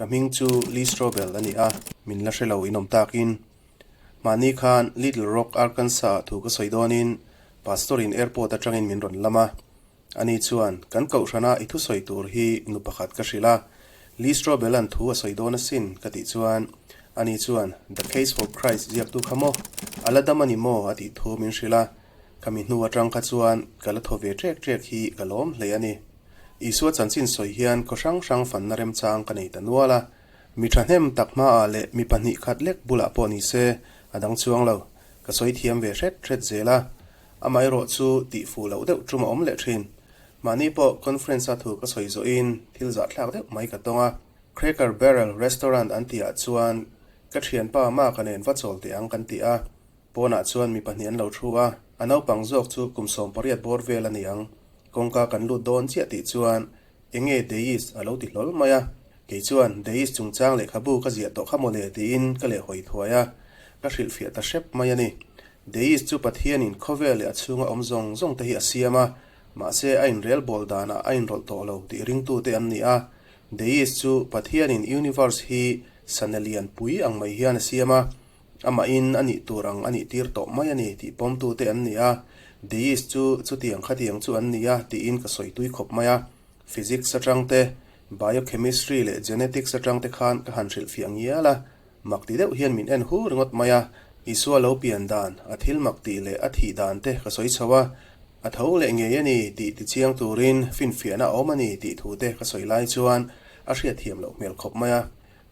Ka hming chu Lee Strobel a ni a, min la hre lo inawm takin. Mahni khan Little Rock, Arkansas ah thu ka sawi dawnin Pastor in airport atangin min rawn lam a. Ani chuan, Kan kohhrana i thusawi tur hi nu pakhat ka hrilh a, Lee Strobel-a'n thu a sawi dawn asin, ka tih chuan, ani chuan, The Case for Christ ziaktu kha maw? A la dam a ni maw? a tih thu min hrilh a. Khami hnu atang kha chuan ka la thaw ve ṭek ṭek hi ka lawm hle a ni. Isua chanchin sawi hian khaw hrang hrang fanna remchang ka nei ta nual a. Mi thahnem tak hmaah leh mi pahnih khat lek bulah pawh ni se, a dang chuang lo. Ka sawi thiam ve hret hret zel a. Amaherawh chu tih fuh loh deuh tum a awm leh thin. Mahni pawh conference a thu ka sawi zawhin thil zahthlak deuh mai ka tawng a. Cracker Barrel Restaurant an tihah chuan ka thianpa Mark-a nen va chawl teh ang kan ti a. Pawnah chuan mi pahnih an lo thu a, a naupang zawk chu kum 18 bawr vel a ni ang. Kawngka kan lut dawn chiah tih chuan Enge Deist a lo ti hlawl mai a, kei chuan Deist chungchang lehkhabu ka ziah tawh kha mawle tiin ka lehhawi thuai a, ka hrilhfiah ta hrep mai a ni. Deist chu Pathianin khawvel leh a chhunga awm zawng zawng te hi a siam a, mahse a inrel bawl danah a inrawlh tawh lo tih ringtute an ni a. Deist chu Pathianin universe hi sana lian pui ang mai hian a siam a, Amahin a nih tur ang a nih tir tawh mai a ni tih pawmtute an ni a, Deist chu chutiang khatiang chu an ni a tiin ka sawi tui khawp mai a. Physics atang te, Biochemistry leh Genetics atang te khan ka han hrilhfiah ngial a, mak ti deuh hian min en hu ringawt mai a. Isua lo pian dan, a thil mak tih leh a thih dan te ka sawi chho a, a tho leh ngei a ni tih tichiang turin finfiahna a awm a ni tih thu te ka sawi lai chuan a hriatthiam loh hmel khawp mai a.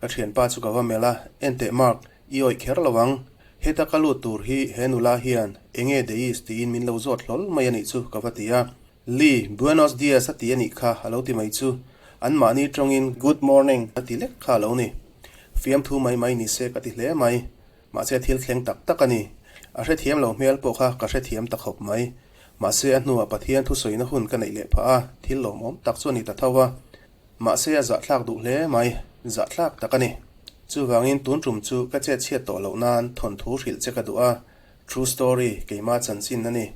Ka thianpa chu ka va melh a, Enteh Mark, i awih kher lo ang. Heta ka lut tur hi he nula hian enge Deist tiin min lo zawt hlawl mai a nih chu ka va ti a. Lee, Buenos dias a ti a nih kha a lo ti mai chu. Anmahni tawngin Good morning a ti lek kha a lo ni. Fiamthu mai mai ni se ka ti hle mai. Mahse thil thleng tak tak a ni. A hrethiam lo hmel pawh kha ka hrethiam ta khawp mai. Mahse a hnuah Pathian thusawina hun ka neih leh phah a, thil lawmawm tak chu a ni ta tho a. Mahse a zahthlak duh hle mai, zahthlak tak a ni. Chuvangin tun tum chu ka chet chhiat tawh loh nan thawnthu hrilh che ka duh a, true story, keima chanchin a ni.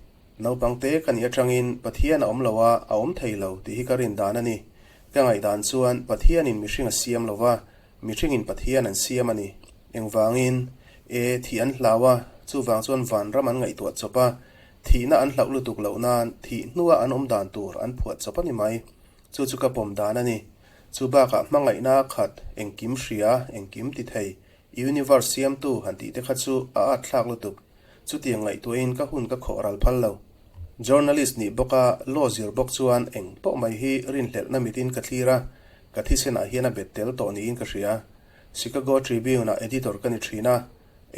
Naupang te ka nih atangin Pathian a awm lo a, a awm thei lo tih hi ka rin dan a ni. Ka ngaihdan chuan Pathianin mihring a siam lo va, mihringin Pathian an siam a ni. Engvangin? E, thih an hlau a, chuvang chuan vanram an ngaihtuah chawp a, thihna an hlauh lutuk loh nan thih hnua an awm dan tur an phuah chawp a ni mai. Chu chu ka pawm dan a ni. Chu bakah hmangaihna khat, engkim hria, engkim ti thei, universe siamtu han tih te kha chu a at thlak lutuk. Chutiang ngaihtuahin ka hun ka khawh ral phal lo. Journalist nih bawka law zir bawk chuan eng pawh mai hi rinhlelhna mitin ka thlir a, ka thisenah hian a bet tel tawh niin ka hria. Chicago Tribune-ah editor ka ni thin a,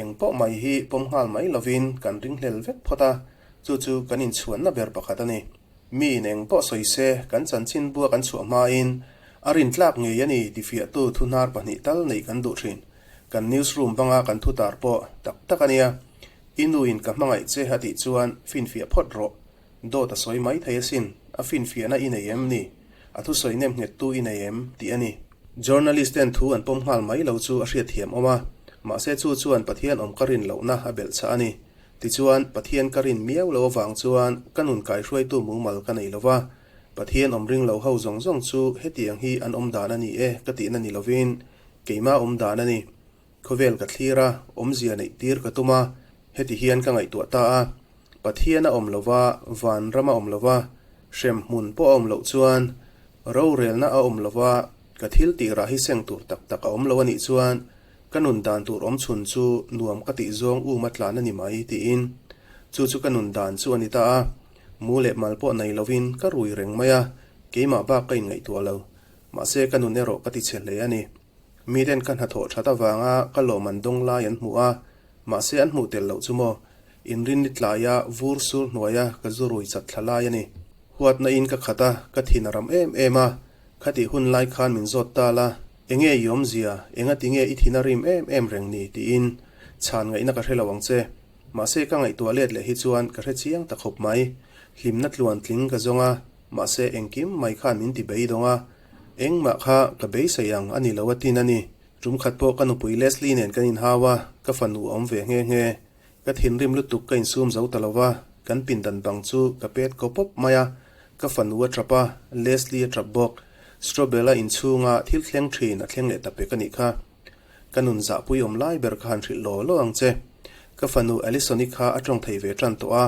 eng pawh mai hi pawm nghal mai lovin kan ringhlel vek phawt a, chu chu kan inchhuanna ber pakhat a ni. Mi in eng pawh sawi se, kan chanchin bua kan chhuah hmain a rintlak ngei a ni tifiahtu thuhnar pahnih tal neih kan duh thin. Kan newsroom banga kan thutar pawh tak tak a nia. I nu in ka hmangaih che a tih chuan finfiah phawt rawh. Dawt a sawi mai thei asin, a finfiahna i nei em ni? A thusawi nem nghettu i nei em? tih a ni. Journalist ten thu an pawm nghal mai lo chu a hriatthiam awm a, mahse chu chuan Pathian awm ka rin lohna a belhchhah a ni. Tichuan, Pathian ka rin miau lo avang chuan ka nun kaihruaitu mumal ka nei lo va, Pathian awm ring lo ho zawng zawng chu hetiang hi an awm dan a ni e ka tihna ni lovin keima awm dan a ni. Khawvel ka thlir a, awmzia neih tir ka tum a, heti hian ka ngaihtuah ta a, Pathian a awm lo va, vanram a awm lo va, hrem hmun pawh a awm loh chuan rorelna a awm lo va, ka thil tirah hi seng tur tak tak a awm lo a nih chuan Ka nun dan tur awm chhun chu nuam ka tih zawng um a tlan a ni mai tiin chu chu ka nun dan chu a ni ta a, mu leh mal pawh nei lovin ka rui reng mai a, keimah bak ka inngaihtuah lo. Mahse ka nun erawh ka ti chhe hle a ni. Miten ka hnathawh that avanga ka lawm an dawng lai an hmu a, mahse an hmuh tel loh chu maw, inrinni tlaia vur sur hnuaia ka zu rui chat thla lai a ni. Huatna in ka khat a, ka thin a ram em em a, Khatih hun lai khan min zawt ta la, enge i awmzia, enga tinge i thin a rim em em reng ni? tiin chhan ngaihna ka hre lo ang che. Mahse ka ngaihtuah let leh hi chuan ka hre chiang ta khawp mai. Hlimna tluan tling ka zawng a, mahse engkim mai khan min ti beidawng a. Engmah kha ka beisei ang a ni lo a tin a ni. Tum khat pawh ka nupui Leslie nen kan inhau a, ka fanu a awm ve nghe nghe. Ka thinrim lutuk ka insum zo ta lo va, kan pindan bang chu ka pet kaw pawp mai a, ka fanu a tap a, Leslie a tap bawk. Strobel-a inchhunga thil thleng thin a thleng leh ta pek a nih kha. Ka nun zahpui awm lai ber kha han hrilh law law ang che. Ka fanu Alison-i kha a tawng thei ve tan tawh a,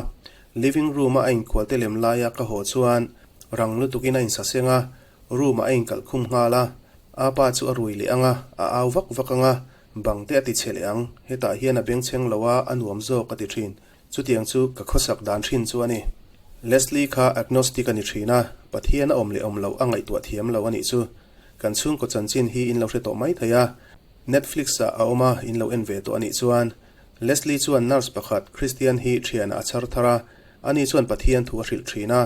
living room-a a inkual te lem laia ka haw chuan rang lutukin a insaseng a, room-ah a inkalh khum nghal a. A pa chu a rui leh ang a, a au vak vak ang a, bang te a ti chhe leh ang, hetah hian a bengchheng lo a, a nuam zawk a ti thin. Chutiang chu ka khawsak dan thin chu a ni. Leslie kha agnostic a ni thin a, Pathian a awm leh awm loh a ngaihtuah thiam lo a nih chu. Kan chhungkaw chanchin hi in lo hre tawh mai thei a, Netflix ah a awm a, in lo en ve tawh a nih chuan. Leslie chuan nurse pakhat Christian hi thianah a chhar thar a, ani chuan Pathian thu a hrilh thin a,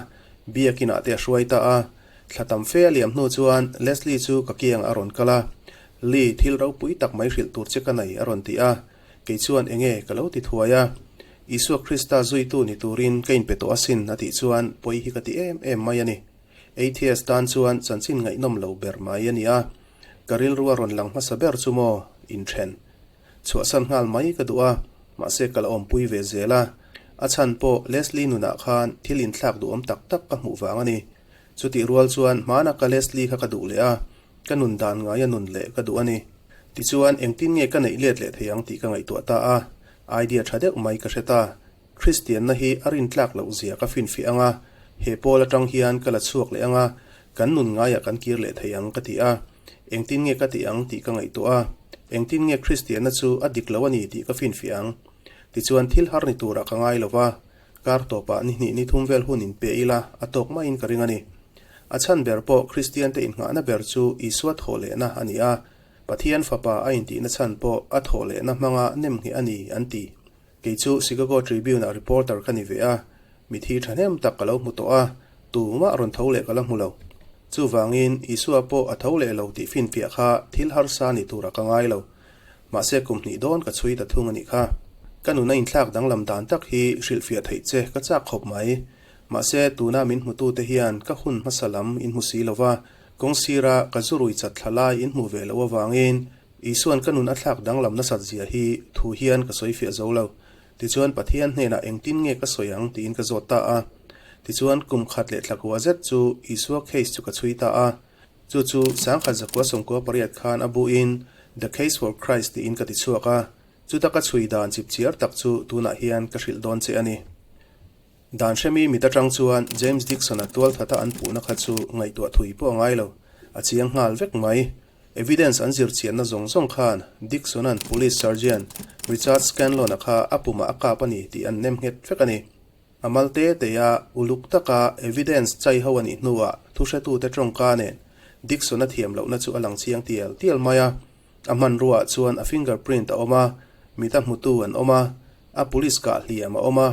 biakin ah te a hruai ta a. Thla tam fe a liam hnu chuan Leslie chu ka kiangah a rawn kal a, Lee, thil ropui tak mai hrilh tur che ka nei a rawn ti a. Kei chuan enge ka lo ti thuai a, Isua Krista zuitu ni turin ka inpe tawh asin a tih chuan pawi hi ka ti em em mai a ni. Atheist tan chuan chanchin ngaihnawm lo ber mai a ni a, ka rilru a rawn lang hmasa ber chu maw inthen. Chhuahsan nghal mai ka duh a, mahse ka la awmpui ve zel a. A chhan pawh Leslie nunah khan thil inthlak duhawm tak tak ka hmuh vang a ni. Chutih rual chuan hmana ka Leslie kha ka duh leh a, ka nun dan ngaia nun leh ka duh a ni. Tichuan, engtin nge ka neih let leh thei ang tih ka ngaihtuah ta a, idea tha deuh mai ka hre ta. Kristianna hi a rintlak loh zia ka finfiah ang a, he pawl atang hian ka la chhuak leh ang a, kan nun ngaiah kan kir leh thei ang ka ti a. Engtin nge ka tih ang tih ka ngaihtuah a, engtin nge Kristianna chu a dik lo a ni tih ka finfiah ang. Tichuan, thil har ni turah ka ngai lo va, Kar tawpah ni hnih ni thum vel hun inpe ila a tawk maiin ka ring a ni. A chhan ber pawh Kristiante innghahna ber chu Isua thawhlehna a ni a, Pathian Fapa a intihna chhan pawh a thawhlehna hmanga nemngheh a ni an ti. Kei chu Chicago Tribune-ah reporter ka ni ve a, mithi thahnem tak ka lo hmu tawh a, tumah rawn tho leh ka la hmu lo. Chuvangin Isua pawh a tho leh lo tih finfiah kha thil harsa ni turah ka ngai lo. Mahse kum hnih dawn ka chhui ta thung a nih kha. Ka nuna inthlak danglam dan tak hi hrilhfiah theih che ka chak khawp mai. Mahse tuna min hmutute hian ka hun hmasa lam in hmu si lova, kawng sira ka zu rui chat thla lai in hmu ve loh avangin Isuan ka nun a thlak danglam nasat zia hi thu hian ka sawifiah zo lo. Tichuan Pathian hnenah engtin nge ka sawi ang tiin ka zawt ta a. Tichuan kum khat leh thla kua zet chu Isua case chu ka chhui ta a. Chu chu sangkhat zakua 98 khan a buin The Case for Christ tiin ka ti chhuak a, chuta ka chhui dan chipchiar tak chu tunah hian ka hrilh dawn che a ni. Dan hremi mit atang chuan James Dixon-a tualthata an puhna kha chu ngaihtuah thui pawh a ngai lo, a chiang nghal vek mai. Evidence an zir chianna zawng zawng khan Dixon-a'n Police Sergeant Richard Scanlon-a kha a pumah a kap a ni tih an nem nghet vek a ni. A mal te te a, uluk taka evidence chai ho a nih hnuah thuhretute tawngka nen Dixon-a thiam lohna chu a lang chiang tial tial mai a. A hmanruaah chuan a fingerprint a awm a, mit a hmutu an awm a, a police kah hliam a awm a,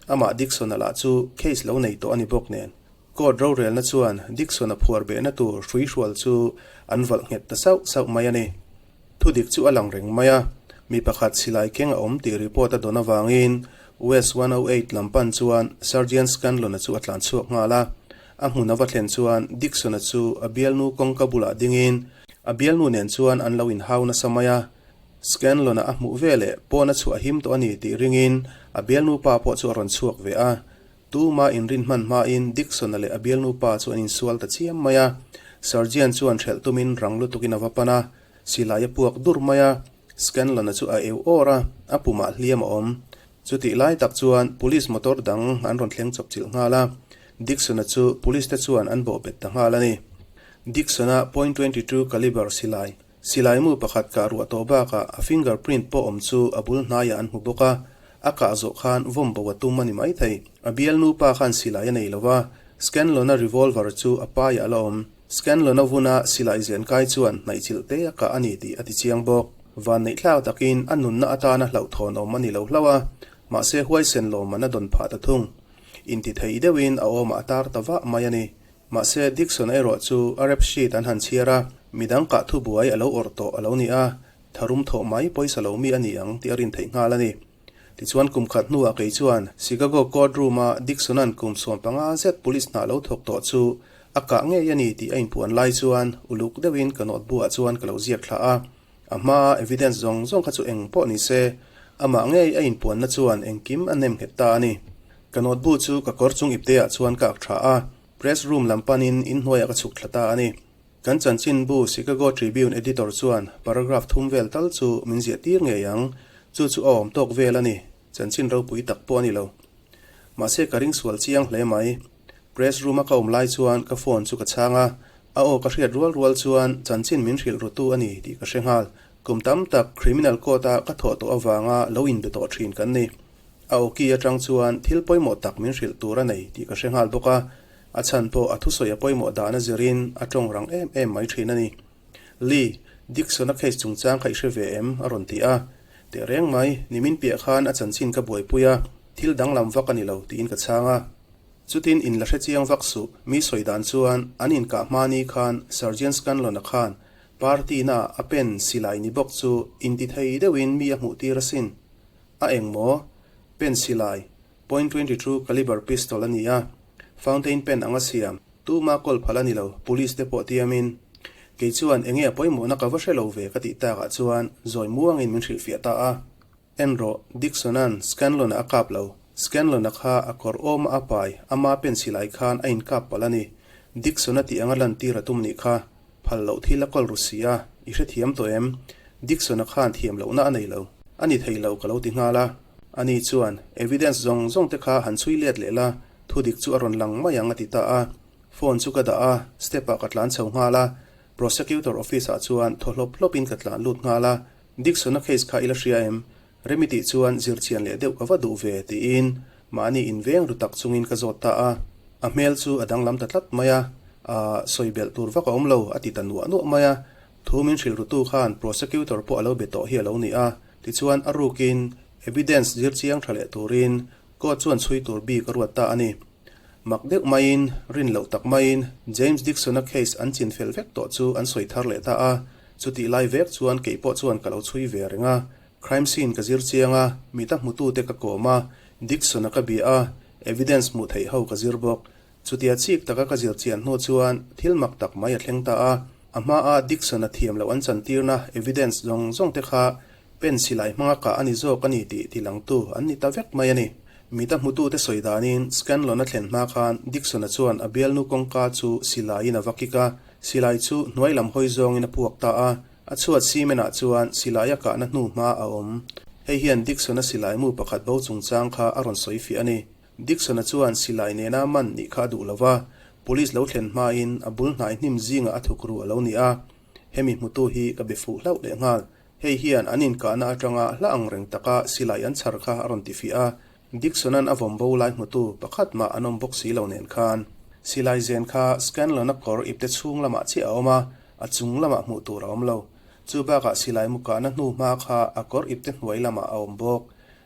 amah Dixon-a lah chu case lo nei tawh a ni bawk nen. Court rorelna chuan Dixon-a phuar behna tur hruihrual chu an valh nghet ta sauh sauh mai a ni. Thudik chu a lang reng mai a, mi pakhat silai keng a awm tih report a dawn avangin West 108 lam pan chuan Sergeant Scanlon-a chu a tlan chhuak nghal a. A hmun a va thlen chuan Dixon-a chu a bialnu kawngka bulah dingin a bialnu nen chuan an lo inhau nasa mai a. Scanlon-a a hmuh veleh pawn a chhuah him tawh a ni tih ringin a bialnu pa pawh chu a rawn chhuak ve a. Tuma inrin hman hmain Dixon-a leh a bialnu pa chu an insual ta chiam mai a. Sergeant chuan hrelh tumin rang lutukin a va pan a. Silai a puak dur mai a, Scanlon-a chu a eu awr a, a pumah hliam a awm. Chutih lai tak chuan Police motor dang an rawn thleng chawp chilh nghal a, Dixon-a chu Police te chuan an bawhbet ta nghal a ni. Dixon-a point 22 caliber silai, silai mu pakhat kah ruah tawh bakah a finger print pawh awm chu a bul hnaiah an hmu bawk a, a kah zawh khan vawm bo a tum a ni maithei. A bialnu pa khan silai a nei lo va, Scanlon-a revolver chu a paiah a la awm. Scanlon-a vuna silai zen kai chuan hnaihchilh te a kah a ni tih a ti chiang bawk. Vanneih thlak takin a nunna atana hlauhthawn awm a ni lo hlauh a, mahse huaisen lawmman a dawn phah ta thung. Intithei deuhin a awmah a tar ta vah mai a ni. Mahse Dixon-a erawh chu a rap sheet an han chhiar a, midang kah thubuai a lo awrh tawh a lo ni a, tharum thawh mai pawisa lo mi a ni ang tih a rin theih nghal a ni. Tichuan kum khat hnuah kei chuan Chicago court room-a Dixon-a'n kum 15 zet police hna lo thawk tawh chu a kah ngei a ni tih a inpuan lai chuan uluk deuhin ka notebook-ah chuan ka lo ziak thla a. A hmaa evidence zawng zawng kha chu eng pawh ni se, amah ngei a inpuanna chuan engkim a nem nghet ta a ni. Ka notebook chu ka kawr chung ipteah chuan ka ak tha a, press room lam panin inhnuaiah ka chhuk thla ta a ni. Kan chanchinbu Chicago Tribune editor chuan paragraph thum vel tal chu min ziah tir ngei ang, chu chu a awm tawk vel a ni, chanchin ropui tak pawh a ni lo. Mahse ka ring sual chiang hle mai. Press room a ka awm lai chuan ka phone chu ka chhang a, a aw ka hriat rual rual chuan chanchin min hrilh rutu a ni tih ka hre nghal. Kum tam tak criminal court a ka thawh tawh avanga lo inbe tawh thin kan ni. A awki atang chuan thil pawimawh tak min hrilh tur a nei tih ka hre nghal bawk a, a chhan pawh a thusawi a pawimawh dan a zirin a tawng rang em em mai thin a ni. Lee, Dixon-a case chungchang kha i hre ve em? a rawn ti a. Teh reng mai, nimin piah khan a chanchin ka buaipui a, thil danglam vak a ni lo tiin ka chhang a. Chutin in la hre chiang vak suh, mi sawi dan chuan an inkah hma ni khan Sergeant Scanlon-a khan party na a pen silai ni bawk chu intithei deuhin mi a hmuh tir asin. A eng maw? Pen silai, point 22 caliber pistol a ni a, fountain pen anga siam, tuma kawl phal a ni lo, police te pawh tiamin. Kei chuan enge a pawimawhna ka va hre lo ve ka tih takah chuan zawi muangin min hrilhfiah ta a. En rawh, Dixon-a'n Scanlon-a a kap lo. Scanlon-a kha a kawr awma a pai, ama pen silai khan a inkap palh a ni. Dixon-a tih anga lantir a tum nih kha. Phal loh thil a kawl ru si a, i hrethiam tawh em? Dixon-a khan thiam lohna a nei lo. A ni thei lo ka lo ti nghal a. Ani chuan, Evidence zawng zawng te kha han chhui let leh la, thudik chu a rawn lang mai ang a ti ta a. Phone chu ka dah a, step-ah ka tlan chho nghal a. Prosecutor office-ah chuan thaw hlawp hlawpin ka tlan lut nghal a. Dixon-a case kha i la hria em? Remi tih chuan zir chian leh deuh ka va duh ve tiin mahni inveng ru tak chungin ka zawt ta a. A hmel chu a danglam ta tlat mai a, Aah, sawi belh tur vak a awm lo a ti ta nuah nuah mai a. Thu min hrilh rutu khan prosecutor pawh a lo be tawh hi a lo ni a. Tichuan a rukin evidence zir chiang tha leh turin court chuan chhui tur bik a ruat ta a ni. Mak deuh maiin, rin loh tak maiin James Dixon-a case an chin fel vek tawh chu an sawi thar leh ta a. Chutih lai vek chuan kei pawh chuan ka lo chhui ve reng a. Crime scene ka zir chiang a, mita hmutute ka kawm a, Dixon-a ka bia a, evidence hmuh theih ho ka zir bawk. Chutia chik taka ka zir chian hnu chuan thil mak tak mai a thleng ta a. A hmaa Dixon-a thiam loh an chantirna evidence zawng zawng te kha pen silai hmanga kah a ni zawk a ni tih tilangtu an ni ta vek mai a ni. Mita hmutute sawi danin Scanlon-a thlen hma khan Dixon-a chuan a bialnu kawngka chu silaiin a va kik a, silai chu hnuai lam hawi zawngin a puak ta a. A chhuat cement-ah chuan silai a kahna hnu hma a awm. Hei hian Dixon-a silai mu pakhat bo chungchang kha a rawn sawi fiah a ni. Dixon-a chuan silai nena man nih kha a duh lo va, police lo thlen hmain a bul hnai hnim zingah a thuk ru a lo ni a. Hemi hmutu hi ka be fuh hlauh leh nghal. Hei hian an inkahna atanga hla ang reng taka silai an chhar kha a rawn ti fiah a. Dixon-a'n a vawm bo lai hmutu pakhat mah an awm bawk si lo nen khan. Silai zen kha Scanlon-a kawr ipte chhung lamah chiah a awm a, a chung lamah hmuh tur a awm lo. Chu bakah silai mu kahna hnu hma kha a kawr ipte hnuai lamah a awm bawk.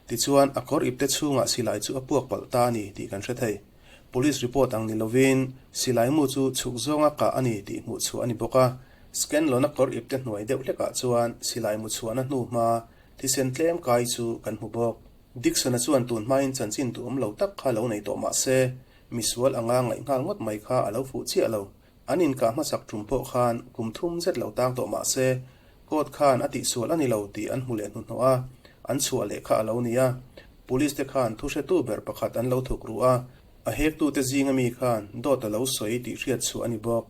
Tichuan, a kawr ipte chhungah silai chu a puak palh ta a ni tih kan hre thei. Police report ang ni lovin, silai mu chu chhuk zawnga kah a ni tih hmuh chhuah a ni bawk a. Scanlon-a kawr ipte hnuai deuh hlekah chuan silai mu chhuahna hnu hma thisen tlem kai chu kan hmu bawk. Dixon-a chuan tun hmain chanchin duhawm lo tak kha lo nei tawh mah se, misual anga ngaih nghal ngawt mai kha a lo fuh chiah lo. An inkah hmasak tum pawh khan kum thum zet lo tang tawh mah se, court khan a tihsual a ni lo tih an hmu leh hnuhnawh a, an chhuah leh kha a lo ni a. Police te khan thuhretu ber pakhat an lo thuk ru a, a hektute zinga mi khan dawt a lo sawi tih hriat chhuah a ni bawk.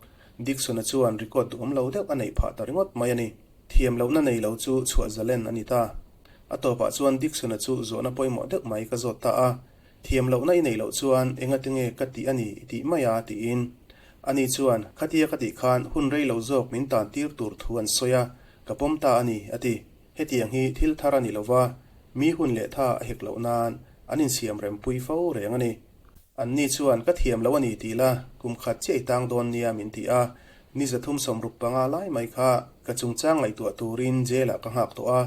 Dixon-a chuan record duhawm lo deuh a neih phah ta ringawt mai a ni. Thiam lohna nei lo chu chhuah zalen a ni ta. A tawpah chuan Dixon-a chu zawhna pawimawh deuh mai ka zawt ta a. Thiam lohna i neih loh chuan engati nge ka tih a ni i tih mai a tiin. Ani chuan, Khatia ka tih khan hun rei lo zawk min tan tir tur thu an sawi a, ka pawm ta a ni a ti. Hetiang hi thil thar a ni lo va, mi hun leh tha a hek loh nan an insiam rempui fo reng a ni. Anni chuan ka thiam lo a ni tih la, kum khat chiah i tang dawn nia min ti a, ni 365 lai mai kha ka chungchang ngaihtuah turin jail-ah ka nghak tawh a,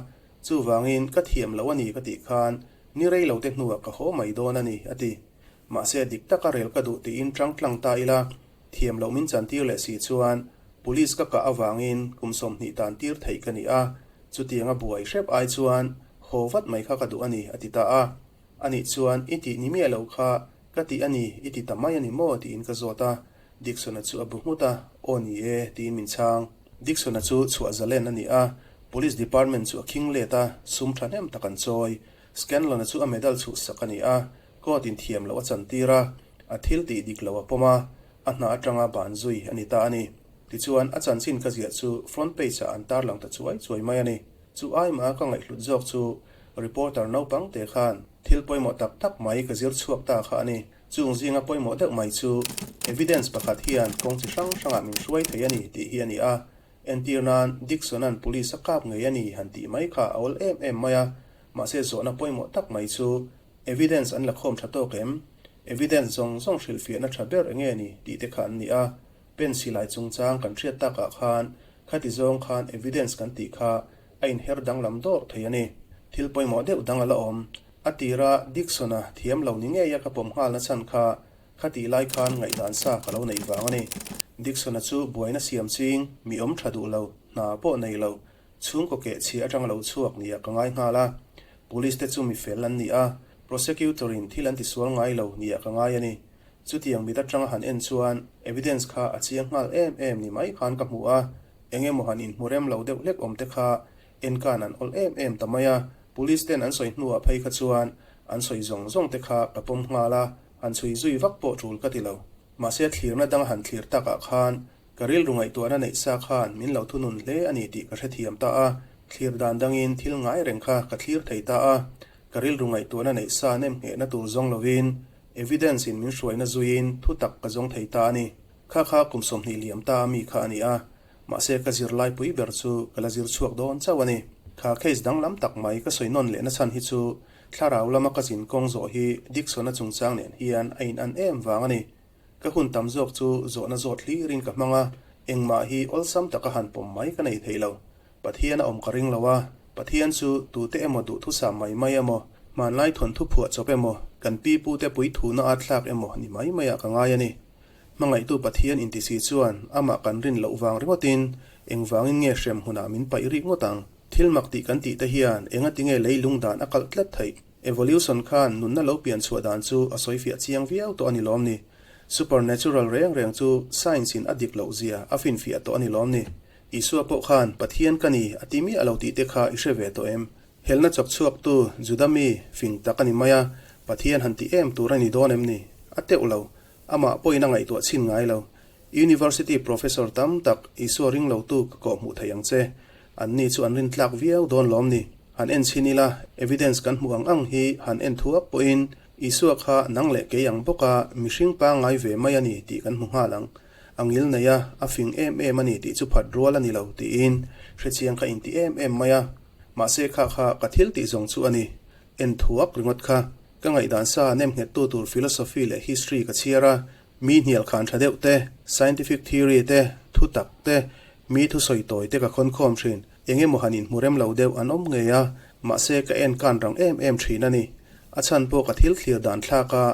Chuvangin, ka thiam lo a ni ka tih khan, ni rei lo te hnuah ka haw mai dawn a ni, a ti. Mahse, dik taka rel ka duh tiin tang tlang ta ila, thiam loh min chantir leh si chuan, Police ka kah avangin kum 20 tan tir theih ka ni a, chutianga buai hrep ai chuan haw vat mai kha ka duh a ni, a ti ta a. Anih chuan, i tih ni miah lo kha, ka tih a ni, i ti ta mai a ni maw? tiin ka zawt a. Dixon-a chu a bu nghut a, Aw ni e, tiin min chhang. Dixon-a chu chhuah zalen a ni a, Police Department chu a khing let a, sum thahnem tak an chawi. Scanlon-a chu a medal chhuhsak a ni a, court in thiam loh a chantir a, a thil tih dik loh a pawm a, a hna atanga ban zui a ni ta a ni. Tichuan, a chanchin ka ziah chu front page-ah an tarlang ta chuai chuai mai a ni. Chu aima ka ngaihhlut zawk chu reporter naupang te khan thil pawimawh tak tak mai ka zir chhuak ta kha a ni. Chung zinga pawimawh deuh mai chu evidence pakhat hian kawng chi hrang hrangah min hruai thei a ni tih hi a ni a. Entir nan Dixon-a'n police a kap ngei a ni han tih mai kha a awl em em mai a, mahse zawhna pawimawh tak mai chu evidence an la khawm tha tawk em? Evidence zawng zawng hrilhfiahna tha ber enge ni tih te kha an ni a. Pen silai chungchang kan hriat takah khan khati zawng khan evidence kan tih kha a inher danglam dawr thei a ni. Thil pawimawh deuh dang a la awm. A tira Dixon-a thiam lo ni ngeia ka pawm nghalna chhan kha khatih lai khan ngaihdan sa ka lo neih vang a ni. Dixon-a chu buaina siam ching, mi awm tha duh lo, hna pawh nei lo, chhungkaw keh chhia atanga lo chhuak nia ka ngai nghal a. Police te chu mi fel an ni a, prosecutor-in thil an tisual ngai lo nia ka ngai a ni. Chutiang mit atanga han en chuan evidence kha a chiang nghal em em ni mai khan ka hmu a, eng emaw han inhmu rem lo deuh hlek awm te kha enkan an awl em em ta mai a, police ten an sawi hnuah phei kha chuan an sawi zawng zawng te kha ka pawm nghal a, han chhui zui vak pawh tul ka ti lo. Mahse thlirna dang han thlir takah khan ka rilru ngaihtuahna neih sa khan min lo thunun hle a ni tih ka hrethiam ta a, thlir dan dangin thil ngai reng kha ka thlir thei ta a, ka rilru ngaihtuahna neih sa nem nghehna tur zawng lovin Evidence in min hruaina zuiin thu tak ka zawng thei ta a ni. Kha kha kum 20 liam ta a mi kha a ni a, mahse ka zirlai pui ber chu ka la zir chhuak dawn chauh a ni. Kha case danglam tak mai ka sawi nawn lehna chhan hi chu thlarau lama ka zin kawng zawh hi Dixon-a chungchang nen hian a in an em vang a ni. Ka hun tam zawk chu zawhna zawt hlirin ka hmang a, engmah hi awlsam taka han pawm mai ka nei thei lo. Pathian a awm ka ring lo a, Pathian chu tute emaw duhthusam mai mai emaw, hmanlai thawnthu phuah chawp emaw, kan pi pute puithuna at thlak emaw ni mai maiah ka ngai a ni. Hmangaihtu Pathian inti si chuan amah kan rin loh vang ringawtin engvangin nge hrem hunah min paih rik ngawt ang? Thil mak tih kan tih te hian engatinge leilung dan a kalh tlat theih? Evolution khan nunna lo pian chhuah dan chu a sawifiah chiang viau tawh a ni lawm ni? Supernatural reng reng chu science in a dik loh zia a finfiah tawh a ni lawm ni? Isua pawh khan, Pathian ka ni, a ti miah lo tih te kha i hre ve tawh em? Helna chawk chhuaktu Juda mi fing tak a ni mai a, Pathian han ti em tur a ni dawn em ni? A teuh lo. Amah pawhin a ngaihtuah chhin ngai lo. University professor tam tak Isua ring lotu ka kawh hmuh thei ang che. Anni chu an rintlak viau dawn lawm ni? Han en chhin ila, evidence kan hmuh ang ang hi han en thuak pawhin Isua kha nang leh kei ang bawka mihring pangngai ve mai a ni tih kan hmu nghal ang. A ngil nei a, a fing em em a ni tih chu phat rual a ni lo tiin hrechiang kha inti em em mai a. Mahse kha kha ka thil tih zawng chu a ni. En thuak ringawt kha. Ka ngaihdan sa nem nghettu tur philosophy leh history ka chhiar a, mi hnial khan tha deuh te, scientific theory te, thu tak te, mi thusawi tawi te ka khawn khawm thin. Eng emaw han inhmu rem lo deuh an awm ngei a, mahse ka en kan rang em em thin a ni. A chhan pawh ka thil thlir dan thlak a,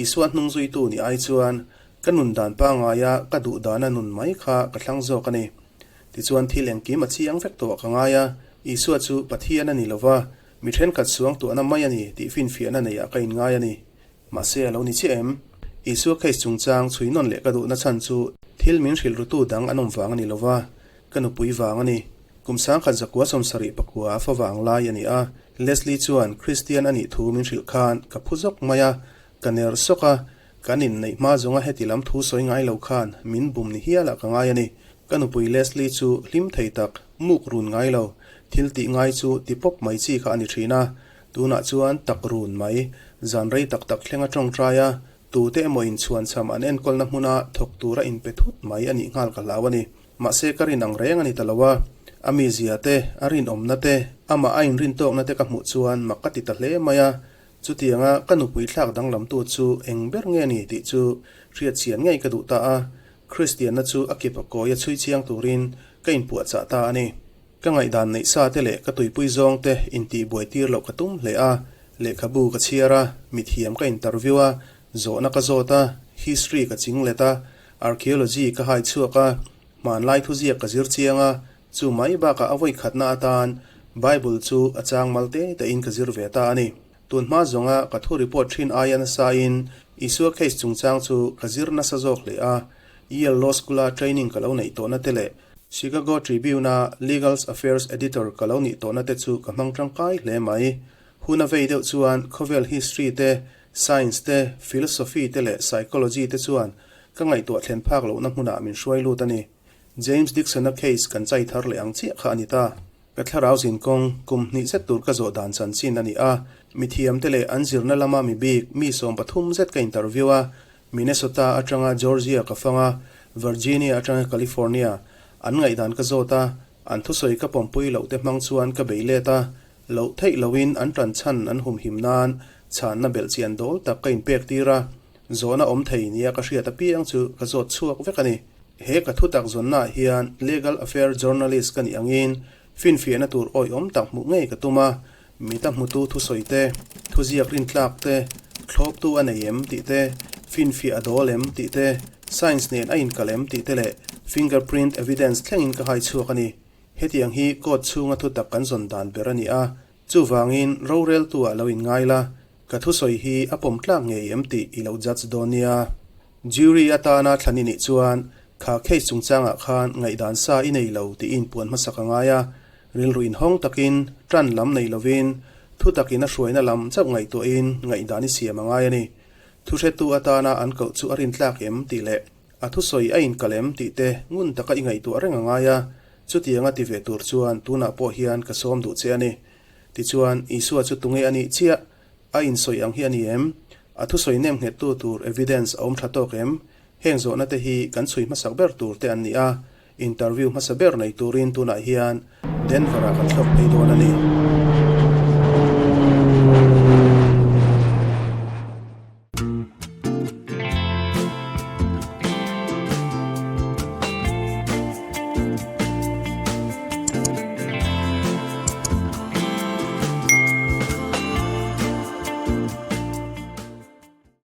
Isua hnung zuitu ni ai chuan Ka nun dan pangaia ka duh dana nun mai kha ka thlang zawk a ni. Tichuan thil engkim a chiang vek tawh ka ngai a, Isua chu Pathian a ni lova, mi thenkhat suang tuahna mai a ni tih finfiahna neiah ka inngai a ni. Mahse a lo ni chiah em? Isua case chungchang chhui nawn leh ka duhna chhan chu thil min hrilh rutu dang an awm vang a ni lova, ka nupui vang a ni. Kum 1974 a fa vang lai a ni a, Leslie chuan Kristian a nih thu min hrilh khan ka phu zawk mai a, ka ner sawk a, Kan inneih hma zawnga heti lam thu sawi ngai lo khan min bum ni hialah ka ngai a ni. Ka nupui Leslie chu hlim thei tak, muk run ngai lo, thil tih ngai chu ti pawp mai chi kha a ni thin a. Tunah chuan tak run mai, zan rei tak tak thleng a tawngtai a, tute emaw inchhuanchham an enkawlna hmuna thawk tura inpe thut mai a nih nghal ka hlau a ni. Mahse ka rin ang reng a ni ta lo a, a mizia te, a rinawmna te, amah a inrintawkna te ka hmuh chuan mak ka ti ta hle mai a, Chutianga ka nupui thlak danglamtu chu eng ber nge ni tih chu hriatchhian ngei ka duh ta a, Kristianna chu a kip a kawi a chhui chiang turin ka inpuahchah ta a ni. Ka ngaihdan neih sa te leh ka tuipui zawng te intihbuai tir loh ka tum hle a, lehkhabu ka chhiar a, mithiam ka interview a, zawhna ka zawt a, history ka ching let a, archaeology ka hai chhuak a, hmanlai thuziak ka zir chiang a, Chu mai bakah a vawi khatna atan Bible chu a chang mal te tein ka zir ve ta a ni. Tun hma zawnga ka thu report thin aia nasain Isua case chungchang chu ka zir nasa zawk hle a, Yale Law School-a training ka lo neih tawhna te leh Chicago Tribune-a Legal Affairs Editor ka lo nih tawhna te chu ka hmang tangkai hle mai. Hun a vei deuh chuan khawvel history te, science te, philosophy te leh psychology te chuan ka ngaihtuah thlen phak lohna hmunah min hruai lut a ni. James Dixon-a case kan chai thar leh ang chiah kha a ni ta. Ka thlarau zinkawng kum hnih zet tur ka zawh dan chanchin a ni a, mithiamte leh an zirna lama mi bik mi 13 zet ka interview a, Minnesota atanga Georgia ka fang a, Virginia atanga California. An ngaihdan ka zawt a, an thusawi ka pawmpui loh te hmang chuan ka bei let a, loh theih loin an tan chhan an humhim nan chhanna belhchian dawl tak ka inpek tir a, Zawhna awm thei nia ka hriat apiang chu ka zawt chhuak vek a ni. He ka thutak zawnnaah hian Legal Affair Journalist ka nih angin finfiahna tur awihawm tak hmuh ngei ka tum a, mita hmutu thusawi te, thuziak rintlak te, thlawptu a nei em tih te, finfiah a dawl em tih te, science nen a inkal em tih te leh fingerprint evidence thlengin ka hai chhuak a ni. Hetiang hi court chhunga thutak kan zawn dan ber a ni a, chuvangin roreltu-ah lo inngai la, Ka thusawi hi a pawm tlak ngei em tih i lo judge dawn nia. Jury atana thlan i nih chuan kha case chungchangah khan ngaihdan sa i nei lo tih i inpuan hmasak a ngai a. Rilru inhawng takin, tan lam nei lovin, thu takin a hruaina lam chauh ngaihtuahin ngaihdan i siam a ngai a ni. Thuhretu atana an koh chu a rintlak em tih leh a thusawi a inkal em tih te ngun taka i ngaihtuah reng a ngai a. Chutianga ti ve tur chuan tunah pawh hian ka sawm duh che a ni. Tichuan, Isua chu tunge a nih chiah? A insawi ang hi a ni em? A thusawi nem nghettu tur evidence a awm tha tawk em? Heng zawhna te hi kan chhui hmasak ber tur te an ni a, interview hmasa ber nei turin tunah hian Denver-ah kan thlawk phei dawn a ni.